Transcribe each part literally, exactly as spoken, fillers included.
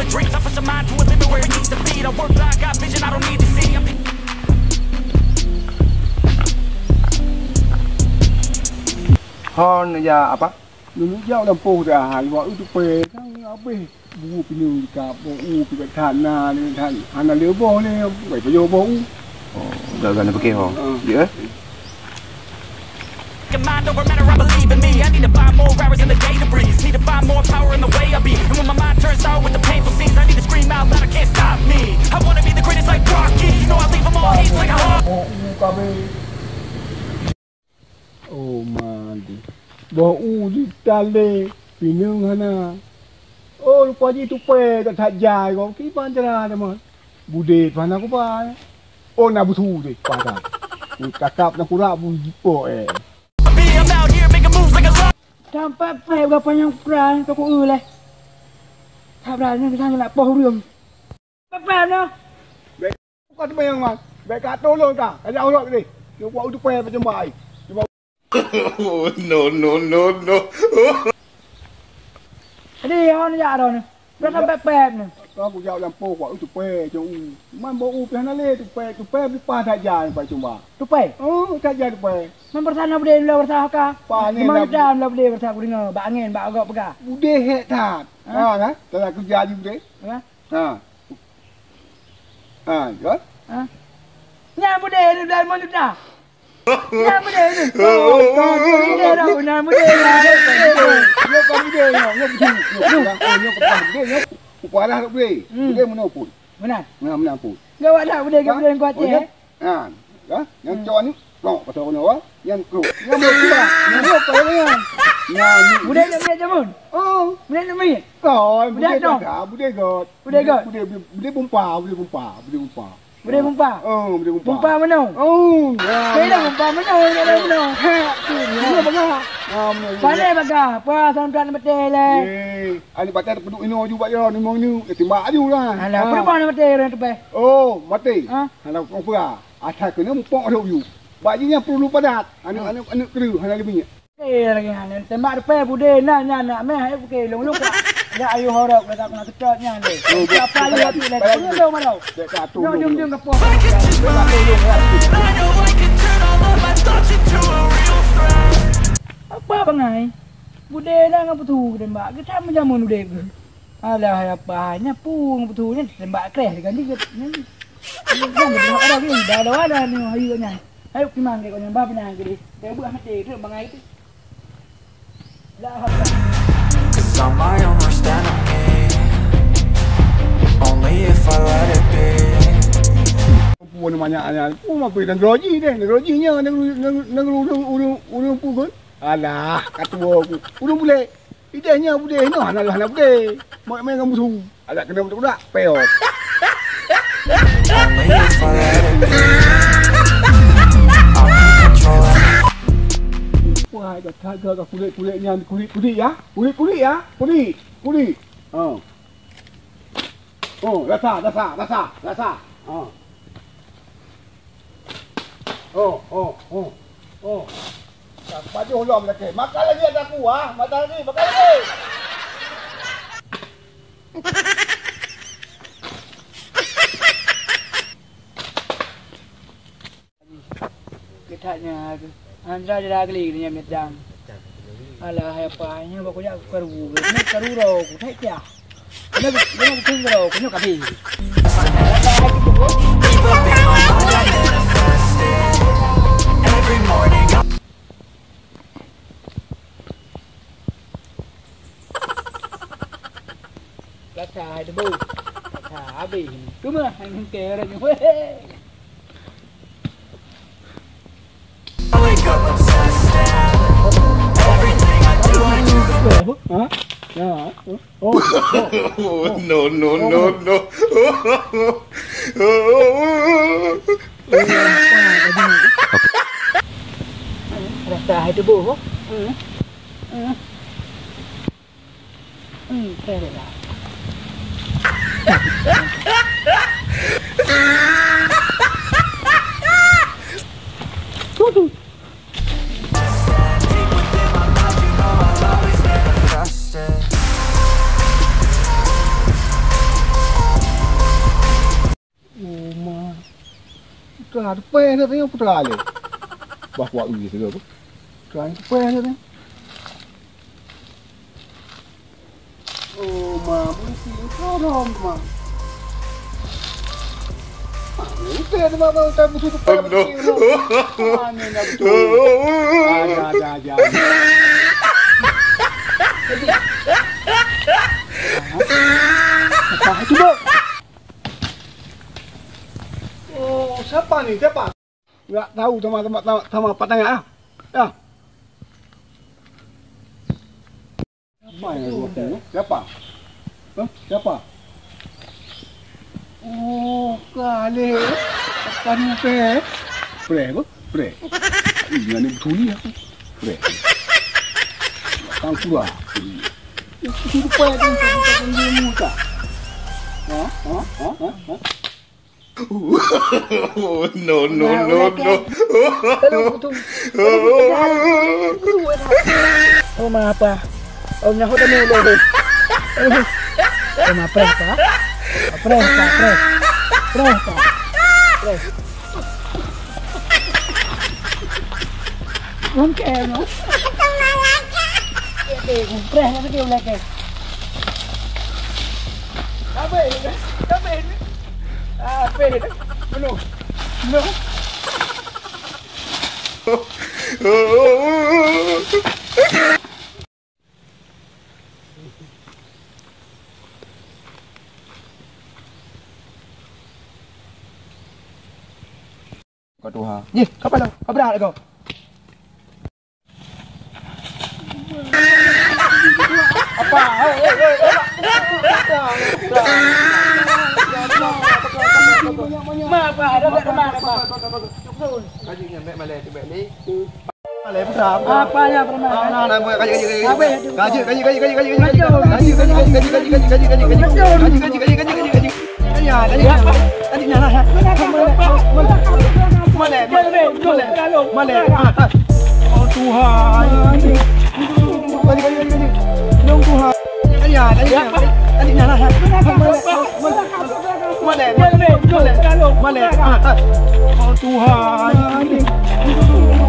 Dreams, I put your mind to a limit where it needs to be. I work blind, got vision I don't need to see. I'm Hon ya apa? Neujak lam poh dah, luwa u tupée, kan habéh bu pineung ka, boh u pih that na, that hana lé boh lé, bai pajoh boh u. Oh, gara-gara na pike ho. Ah. Ya. Your mind over matter, I believe in me. I need to find more hours in the day to breathe. Need to find more power in the way I be. And when my mind turns out with the painful scenes, I need to scream out loud, I can't stop me. I wanna be the greatest like Rocky. You know I leave 'em all hating like a hawk. Boh u ka beh. Oh, mandi. Boh u jitalé, pineung hana. Oh, lupa ji tupée that-that jai kong. Kiban cara teuma. Budé pih hana kuba. Oh, na busu deh, pada. Ni kakap na kurak bu jipo, eh. Tampak payah berapa nyang pran ke ku leh. Tak berani ke sana nak poh urang. Payah no. Bèk ka teumayang, man. Bèk ka tulông ka. Ka jak uroe keudeh. Nyoe buat u tupée peucuma ai. Cuma Oh, no, no, no, no. Jadi, hon jak dah ni. Dah sampai pep ni. Ka kujak lampu kuat u tupée cok u. Man boh u pih hana lé tupée, tupée leupah that jai pai cuma. Tupée? Oh, that jai tupée. Man beurasa na budé lé beurasa ka. Pané. Memang na dah lé budé beurasa ku deungoe. Bak angén, bak agak peugah. Budé hék that. Ha? Ha, kan? Tala kerja ji budé. Ha? Ha. Ha, ya? Ha? Nyan budé ni dah lima juta. Nyan budé ni. Oh, oh, oh, oh. Budé dah, nyan budé dah. Nyoe ka budé nyoe, nyoe budé. Nyoe ka budé, nyoe. Upah dah budé. Hmm. Budé meunan pun. Meunan? Meunan, meunan pun. Gawat dah budé ke budé kuat, eh? Ha, ya, nyang cok ni, plok, pasal kena, wah. Nyang krok. Nyang mau keluar. Nyang mau keluar, nyang. Nyang ni. Budé nak miet jamun? Oh. Budé nak miet? Oh, budé dah, budé got. Budé got? Budé, budé, budé bumpa, budé bumpa, budé bumpa. Budé bumpa? Oh, budé bumpa. Bumpa meunoe? Oh, ya. Beda bumpa meunoe, beda meunoe. Ha, tu, ya. Dia bengah. Ha, meunoe. Pané bagah, apa, sampai nak betul, eh. Ye. Ani patai terpeduk ino juga, ya, ni mau ni. Eh, tembak aju lah. Alah, ha. Berapa nak betul, orang tu, eh? Oh, mati. Ha? Alah, kau pura. Asai keuneuk mupok rhot yue. Bak jih nyan peureuloh padat. Aneuk, aneuk, aneuk kreueh hana lé minyeuk. Eh, lagèe nyan, tembak depan budé na nyan nak meh, eh, pike lôn-lôn ka. Dak ayu horok dak nak teutot nyan deh. Oh, apa lagi lagi lagi. Tunggu dong malau. Dek ka tu. Nyok jom-jom ka poh. Dek ka tu. Apa bangai? Budé na ngon peuthu tembak. Kita menjamun udép. Alah, hai apa? Nyan pun beutôi nyan tembak kreh kan dia. Nyan. Nyan dah ada ni, dah ada ada ni, ayo nyan. Ayo kimang ke kau nyan, bah pinang ke dia. Dia buat mati tu bangai tu. Dah apa? 'Cause I'm my own worst enemy. Only if I let it be. Puan banyak nyan. Pun apa nanggroe jih deh, nanggroe jih nyan, nanggroe, nanggroe, nanggroe ureueng, ureueng, ureueng pun kan. Alah, kata aku. Ureueng bulek. Idéh nyoe budé, nyoe hana, hana budé. Mak main ngon musu. Agak kena budak-budak, peot. Wah, dah kagak kulit-kulit nyan, kulit-kulit ya. Kulit-kulit ya. Kulit, kulit. Ha. Oh, rasa, rasa, rasa, rasa. Ha. Oh, oh, oh, oh. Tak pajoh lom lagi. Makan lagi ada aku, ah. Makan lagi, makan lagi. Ketatnya, Andra dia dah geli dia nyamit dang. Alah, hai apa, nyoe bak kujak karu, nyoe karu ro, kutai tiah. Kena, kena betul ro, kena kabeh. Rasa hai debu. Rasa habis. Cuma hai ngengke orang ni. Weh. Ha? Ya. Oh, oh, oh. No, no, no, no. Rasa hai tubuh. Hmm. Hmm. Hmm, teh dah. Ah, tupée na teuh putra lé. Bah kuat ui sigoe. Tuan tupée na teuh. Oh, ma, mungkin korong, ma. Ah, mungkin ada ma, ma, tak butuh tupée. Oh, no. Betul, no. Ah, ni nak betul. Ada, ada, ada, ada. Apa itu, Bok? Oh, siapa ni? Siapa? Nggak tahu sama, sama, sama, sama patangnya, ah. Ya. Siapa yang buat ini? Siapa? Hah? Siapa? Oh, kali. Bukan pe. Pre, apa? Pre. Ih, jangan betul ni aku. Pre. Kang Pura. Itu rupa yang kau bukan dia muka. Ha? Ha? Ha? Ha? Ha? No, no, no, no. Oh, ma apa? Oh, nyaho dah mulu. Oh, ma, preh, apa? Preh, apa? Preh. Preh, apa? Preh. Mungkin, no? Eh, eh, preh, apa dia ulah ke? Apa ini? Apa ini? Ah, apa ini? Penuh. Penuh. Kau tuha. Jih, kau pala, kau berat kau. Apa? Hei, hei, hei, hei. Ma, apa? Ada tak teman, apa? Kaji nyan, mek malai tu, mek ni. Malai putra, putra. Apa ya, pernah? Ah, nah, nah, kaji, kaji, kaji. Habis. Kaji, kaji, kaji, kaji, kaji. Betul. Kaji, kaji, kaji, kaji, kaji, kaji, kaji, kaji, kaji. Betul. Kaji, kaji, kaji, kaji, kaji, kaji. Ya, kaji. Ya. Kaji nyan lah, ya. Malai, malai, malai, malai. Malai. Ah, ah. Oh, Tuhan. Kaji, kaji, kaji, kaji. Dong Tuhan. Kaji, kaji, kaji. Kaji nyan lah, ya. Malai, malai. Malai, malai, malai. Ah, ah. Oh, Tuhan.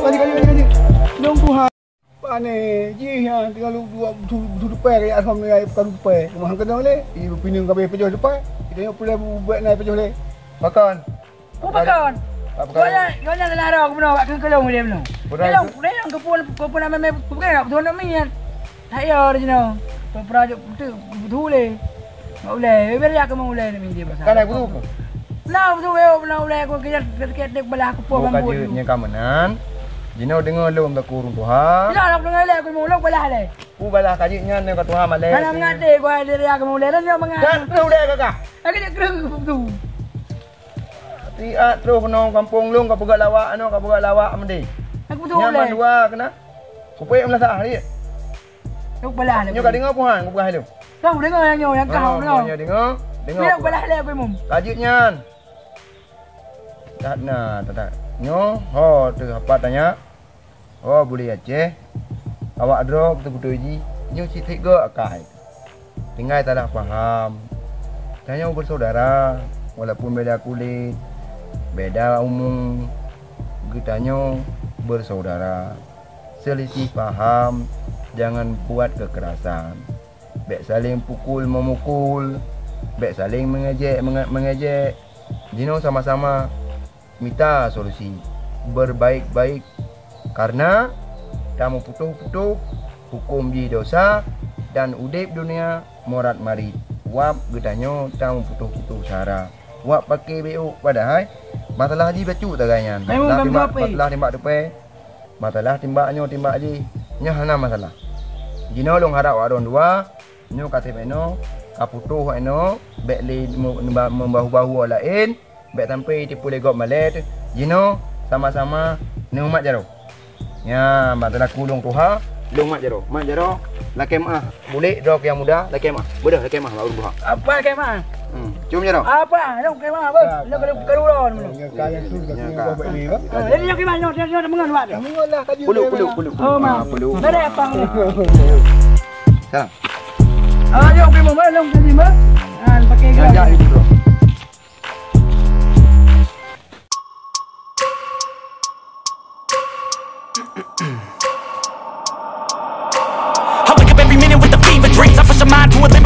Kaji, kaji, kaji, kaji. Dong Tuhan. Pane jih nyan tinggai lu dua, du-, du-, dupai kaya alhamdulillah, bukan dupai. Rumah kena lé, i pineung ka abéh pajoh dupai. Kita nyoe pulai buet na pajoh lé. Pakon? Ku pakon? Apa kau? Gobnyan, gobnyan adalah roh gubernur, wak keu kelong dia meunoe. Betul. Kelong, kelong keu pun, keu pun amai, bukan nak betul nak miet. Tak ya, dia jinoe. Pura-pura je betul, betul lé. Mak ulai, biar ya ke mak ulai nak minjem pasal. Kan aku tu. Nah, betul, eh, pernah ulai aku kerja sikit-sikit, dia balah aku pun. Bukan rambut je tu. Nyang ka meunan. Jinoe deungoe lôn bak ureueng tuha. Nah, nak deungoe lé aku mau lôn balah lé. Ku balah ka jeuet nyan, ka tuha malée. Hana meungaté, ku ada dia aku mau lé, dan dia mengaté. Dan terus ulai kakak. Aku dia kena tu. Siat troh keunoe gampông lôn ka peugah lawak, anoe ka peugah lawak meudeh. Aku beutôi ulée. Nyan mandua keunan. Kupeuék meulasah, Rit. Nyoe balah lé. Nyoe ka deungoe puhan, kupeugah lôn. Kau deungoe nyang nyoe, nyang kau deungoe. Nyoe deungoe, deungoe. Nyoe balah lé aku imum. Ka jeuet nyan. That na, that, that. Nyoe, ho, teuh apa tanya? Oh, bulèh Aceh, awak droe beutôi-beutôi jih nyoe cit trép goe akai. Tinggai salah paham. Tanyoe bersaudara, walaupun beda kulit, beda umur, geutanyoe bersaudara. Selisih paham, jangan buat kekerasan. Bèk saléng pukul memukul, bèk saléng mengejek menge-, mengejek. Jinoe sama-sama mita solusi, berbaik-baik, karena tameuputôh-putôh hukôm jih dosa, dan udép dunia morat marit. Wab geutanyoe tameuputôh-putôh syara. Wab paké bék ôk, padahai masalah jih bacut tagai nyan. Masalah timbak, masalah timbak tupée, masalah timbak nyoe timbak jih, nyan hana masalah. Jinoe lôn harap awak droe dua, nyoe ka trép inoe, ka putôh inoe, bèk lé meu-, membahu-bahu awak laén. Bèk sampai tipu lé gob malée teuh. Jinoe sama-sama neumat jaroe. Nyan, ban teulaku lôn tuha, lôn mat jaroe. Mat jaroe, lakée meu'ah. Bulèk droe nyang muda, lakée meu'ah. Beudôh lakée meu'ah bak ureueng tuha. Apa lakée meu'ah? Hmm, cium jaroe. Apa? Lôn lakée meu'ah, beuh. Lôn kalau kalau ron. Nyan ka. Ah, jadi nyang kiban nyoe, nyoe, nyoe, mengon, Wak. Puluk, puluk, puluk. Oh, ma. Ah, puluk. Dari apa? Salam. Ah, nyang kiban, lôn jadi, ma. Ah, pakai. Jangan, jangan gitu, bro. The fever dreams, I push a mind to a limit.